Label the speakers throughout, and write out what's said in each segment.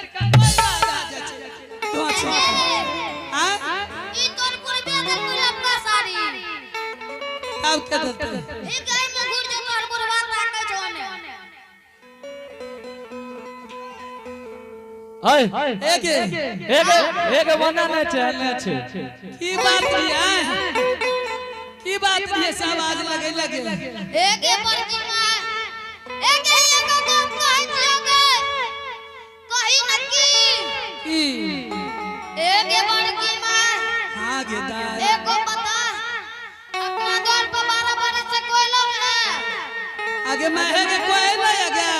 Speaker 1: के कोयला भए जाइ छै। धुआं छुआ आ
Speaker 2: ई तोर बुढ़बे देलको लपका साड़ी।
Speaker 1: तब के देतै?
Speaker 2: ई गाय में घुर जो, तोर बुढ़बा ताकै छौ ओने।
Speaker 3: है।
Speaker 1: एगे।
Speaker 3: एगे एगे, बना नहि छै, नहि छै।
Speaker 1: की बात रहिए, की बात रहिए से आवाज लगे लगे?
Speaker 2: एगे बड़की माय, एगे एगो गप कहै छियौ गे, कही न की?
Speaker 1: की?
Speaker 2: एगे बड़की माय।
Speaker 1: हाँ गे दाई।
Speaker 2: एगो बता, अपना द्वार पर 12 बरस से कोयलो है।
Speaker 1: आगे मैं है के कोई नहीं आगे।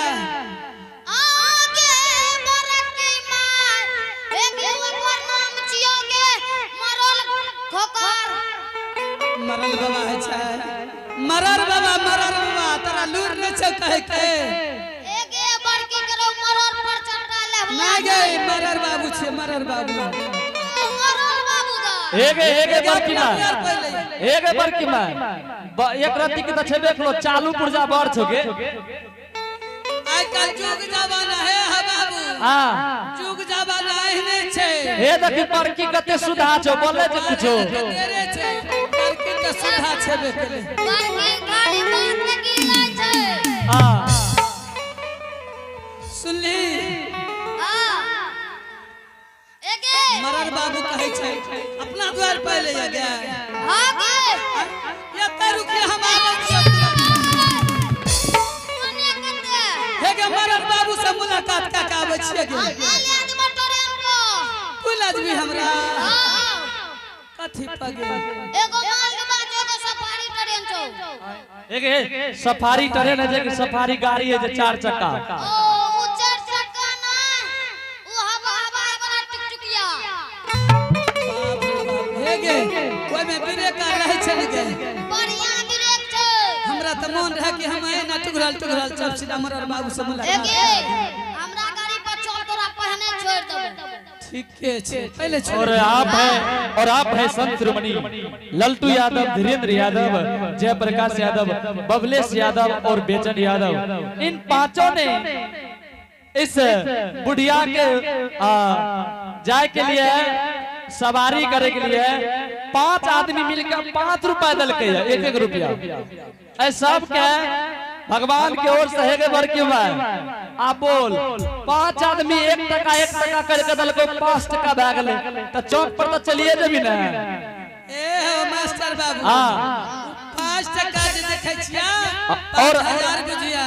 Speaker 2: आगे बड़की माय, एगे ओकर नाम छियौ गे मरल खोकर।
Speaker 1: मरल बाबा है छै, मरल बाबा, मरल बाबा, तोरा लूर नहीं छौ कहे के।
Speaker 2: एगे बड़की करो मरल पर चढ़ा ले।
Speaker 1: ना गे, मरल बाबू छे, मरल बाबू।
Speaker 2: मरल बाबू दा।
Speaker 3: एगे एगे बड़की
Speaker 1: यार
Speaker 3: माय।
Speaker 1: पहिले।
Speaker 3: एगे बड़की माय, एक रत्ती के तऽ छेबे करो, चालू पुर्जा बड़ छौ गे।
Speaker 1: आइ काल्हि जुग जमाना है हा बाबू। जुग जमाना एहने छै।
Speaker 3: हे देखी, बड़की कते सुधा छौ, बोले जे कुछो।
Speaker 1: तेरे छै, बड़की तऽ सुधा छेबे केले।
Speaker 2: बड़की खाली बात के गिरै छै।
Speaker 1: सुनली?
Speaker 2: हाँ, एगे।
Speaker 1: मरल बाबू कहै छै अपना द्वार पहिले आ गया।
Speaker 2: हाँ गे।
Speaker 1: एते रुकिए, हम आबै छियै तुरंत।
Speaker 2: ओने कते?
Speaker 1: हे गे, मरल बाबू से मुलाकात कऽ के आबै छियै गे।
Speaker 2: हम ले देबो ट्रेन को।
Speaker 1: तू लजबी हमरा?
Speaker 2: हाँ।
Speaker 1: कथी पगे?
Speaker 2: एगो माल के बाजो के सफारी ट्रेन छौ।
Speaker 3: एगे, सफारी ट्रेन है जे कि सफारी गाड़ी है जे चार चक्का?
Speaker 2: ओ उ चार चक्का ना, उ हवा हवा वाला टुकटुकिया।
Speaker 1: बाप रे बाप, हे गे, ओहिमे ब्रेक आर रहै छै ने गे?
Speaker 2: बढ़िया ब्रेक छै।
Speaker 1: हमरा तऽ मोन रहै कि हम एना टुघरल टुघरल चल सीधा मरल बाबू से मुलाकात।
Speaker 2: एगे, हमरा गाड़ी पर चल, तोरा पहने छोड़ देबो।
Speaker 1: ठीके छै, पहिले छोड़।
Speaker 3: और आप है संत शिरोमणि ललटू यादव, धीरेन्द्र यादव, जयप्रकाश यादव, बबलेश यादव और बेचन यादव, इन पांचों ने इस बुढ़िया के जाए के लिए, सवारी करे के लिए 5 आदमी मिलकर 5 रुपए दिलके है, एक एक रुपया। ऐ सब के भगवान के ओर से है। बड़की भाई, आप बोल, 5 आदमी 1 टका 1 टका करके दिलको, 5 टका भए गेलै, तऽ चौक पर तऽ चलिए जेबी ने?
Speaker 1: ए हो मास्टर बाबू। 5 टका जे देखै छियै, 5,000 बुझिया।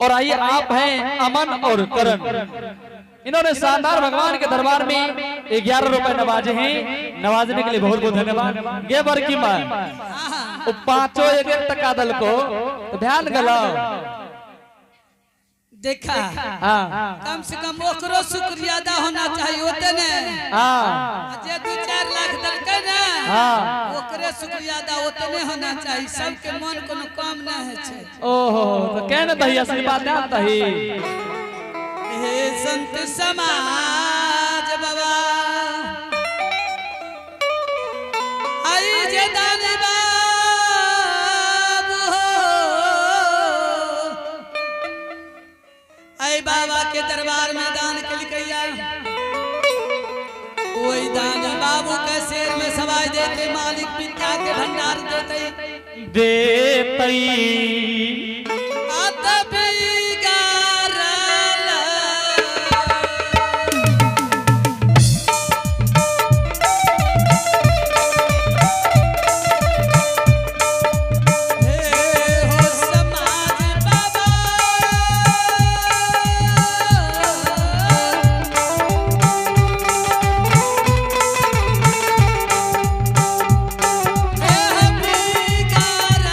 Speaker 3: और आइए, आप हैं अमन और करण, इन्होंने शानदार भगवान के दरबार में 11 रुपए नवाजे हैं। नवाजने के लिए बहुत बहुत धन्यवाद। गे बड़की माँ, वो पांचों एक एक टका दल को तो ध्यान गलो।
Speaker 1: देखा। कम से कम ओकरो शुक्रिया अदा होना चाहिए होते ने। आ जे 2-4 लाख देलकै ने, ओकरे शुक्रिया अदा ओतने होना चाहिए। सबके मन कोनो कम नहीं है छै।
Speaker 3: ओहो, तो कहने दही, असली बात ध्यान दही।
Speaker 1: हे संत समाज बाबा, आई जे दानी बाबू हो, आई बाबा के दरबार में दान के लिखैया, वही दानी बाबू के शेर में सवाई देते, मालिक विद्या के भंडार देते।
Speaker 3: देतई।
Speaker 1: आत बिगारल। हे हो समाज बाबा। हे बिगारल।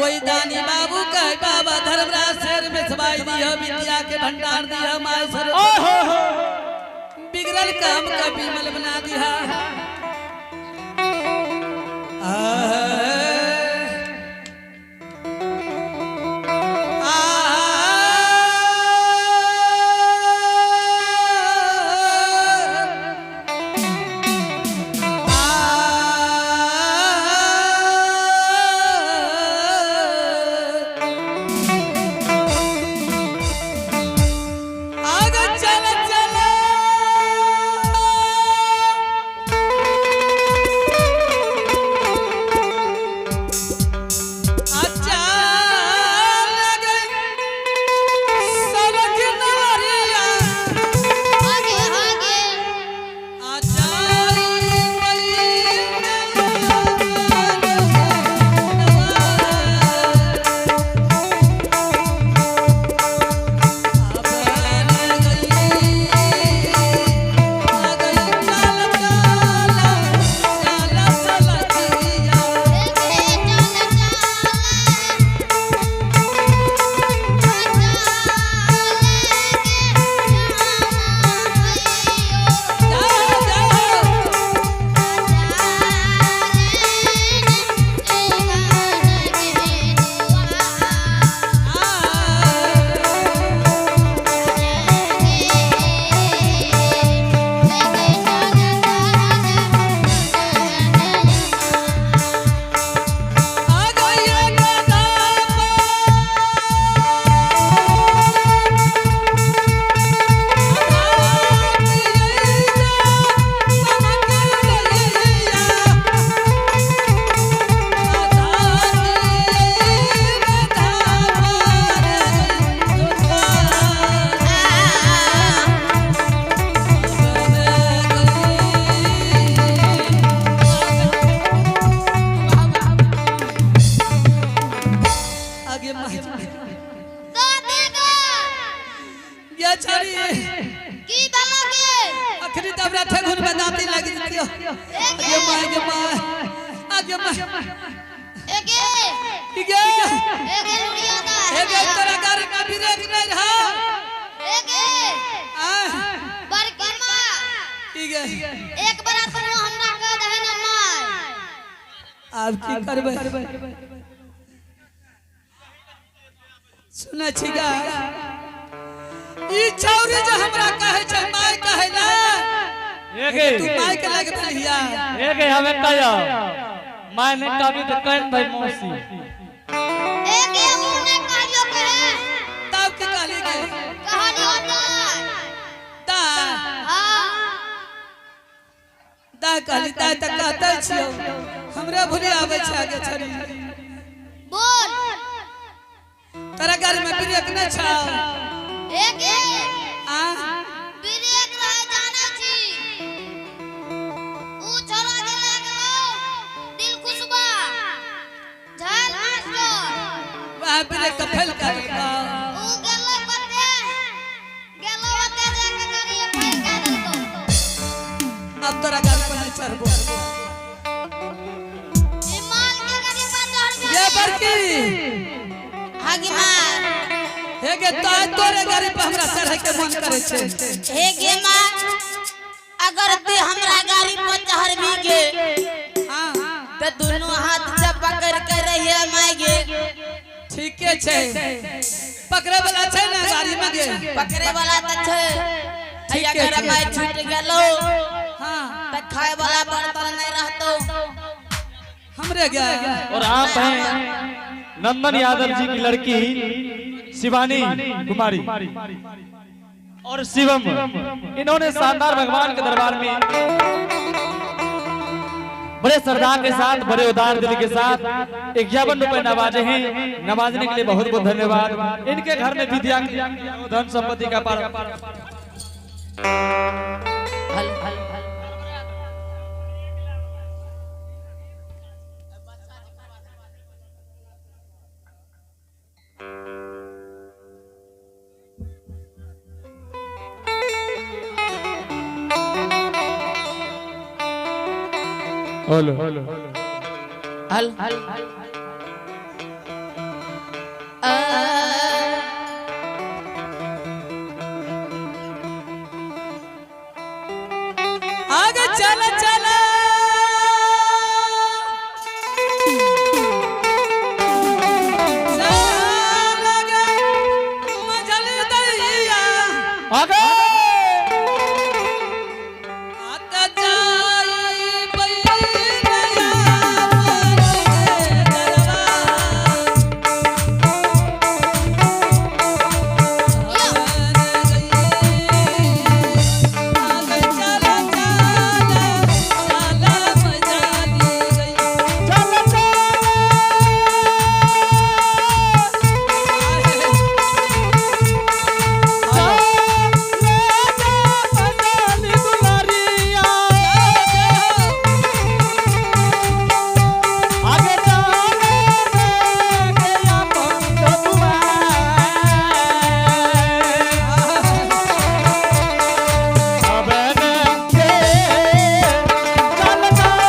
Speaker 1: वही दानी बाबू कहे बाबा धर्मराज शेर में सवाई दिया विद्या के भंडार दिया my sir बिगड़ल काम का बीमल बना दिया। आगे चल चल अच्छा लगे सड़क नवरिया
Speaker 2: आगे आगे एगे चल चल
Speaker 1: आगे या छड़ी अखनी तो हमरा ठेघुन में दांती लग जतियो। आगे मां आगे मां आगे मां की गे हे गे तोरा गाड़ी में ब्रेक नहीं रहा। आ की गे
Speaker 2: एक बड़ा तू हमरा कह दहे ना माय।
Speaker 1: आब की करबै सुनै छी गा ई छौरी जे हमरा कहै छै माय कहै ना
Speaker 3: एगे
Speaker 1: तू माय के लग देलिया।
Speaker 3: एगे हमें कहो मैं ने कभी तो कहन भाई मौसी
Speaker 2: एगे मुंह ने कहलियो कहे
Speaker 1: तब की कहली गे
Speaker 2: कहलियो दाय।
Speaker 1: दा
Speaker 2: हां
Speaker 1: दा कहली दा त कहते छियो हमरा भूली आबै छै आगे छड़ी
Speaker 2: बोल
Speaker 1: तोरा गाड़ी में ब्रेक नहीं छौ।
Speaker 2: एगे
Speaker 1: आ
Speaker 2: ब्रेक रहे जानै छी ऊ छोरा के लागलो दिल खुशबा झाल मास्टर
Speaker 1: वहाँ ब्रेक के फेल कर देलकौ।
Speaker 2: ऊ गेलो कते गेलो ओते जाके गाड़ी फेल कर देलको।
Speaker 1: अब तोरा गाड़ी पर नहीं चढ़बो।
Speaker 2: ई माल के गाड़ी पर चढ़
Speaker 1: ये
Speaker 2: गेल।
Speaker 1: बड़की
Speaker 4: आगे माँ
Speaker 1: हे गे तो तोरे गाड़ी पर हमरा चढ़े के मन करे छै।
Speaker 4: हे गे माँ अगर तू हमरा गाड़ी पर चढ़बी गे
Speaker 1: हां
Speaker 4: तो दोनों हाथ से पकड़ के रहिए माय गे।
Speaker 1: ठीके छै पकड़े वाला छै ना गाड़ी में गे
Speaker 4: पकड़े वाला तो छै
Speaker 1: ठीके
Speaker 4: अगर
Speaker 1: छै।
Speaker 4: मैं छूट गेलो
Speaker 1: हां
Speaker 4: तो खाए वाला बर्तन नहीं रहतो।
Speaker 1: हमरे गे
Speaker 3: और आप हैं नंदन यादव जी की लड़की शिवानी कुमारी और शिवम, इन्होंने शानदार भगवान के दरबार में बड़े श्रद्धा के साथ बड़े उदार दिल के साथ 51 रुपए नवाजे हैं। नवाजने के लिए बहुत बहुत धन्यवाद। इनके घर में विद्या धन संपत्ति का पार। हेलो
Speaker 4: हल
Speaker 1: आगे चल चल। चल गे मजल दैया।
Speaker 3: आगे।
Speaker 1: आता जाई बैया दरबार।
Speaker 3: चल चल। चल जा मजाली दुलारिया। आगे चल गया पंत दुआर। अब के चल चल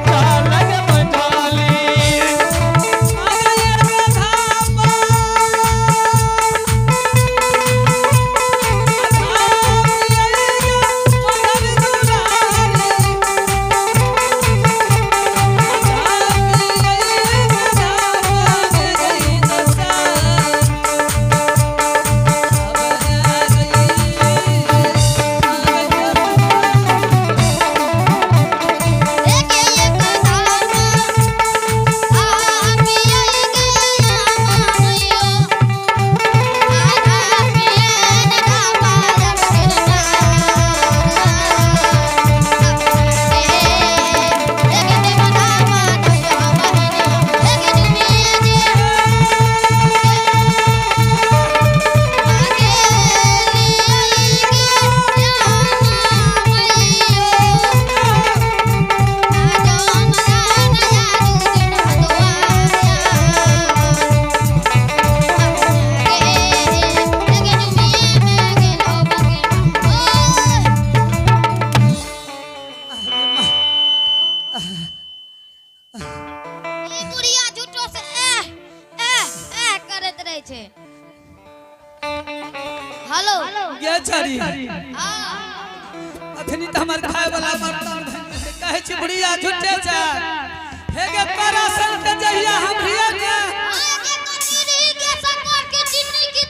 Speaker 3: चल गे मजाली।
Speaker 2: एक एक धाम आ पिया गया मायो आधा पिया ना पाया सिरना एक दिन धाम दया बहन एक दिन जे आगे लिया गया मायो। हेलो। हाँ।
Speaker 1: अखनी त हमर खाए वाला बर्तन कहै छी बुढ़िया झूठे छै। हे गे तोरा संग के जहिया हम हिया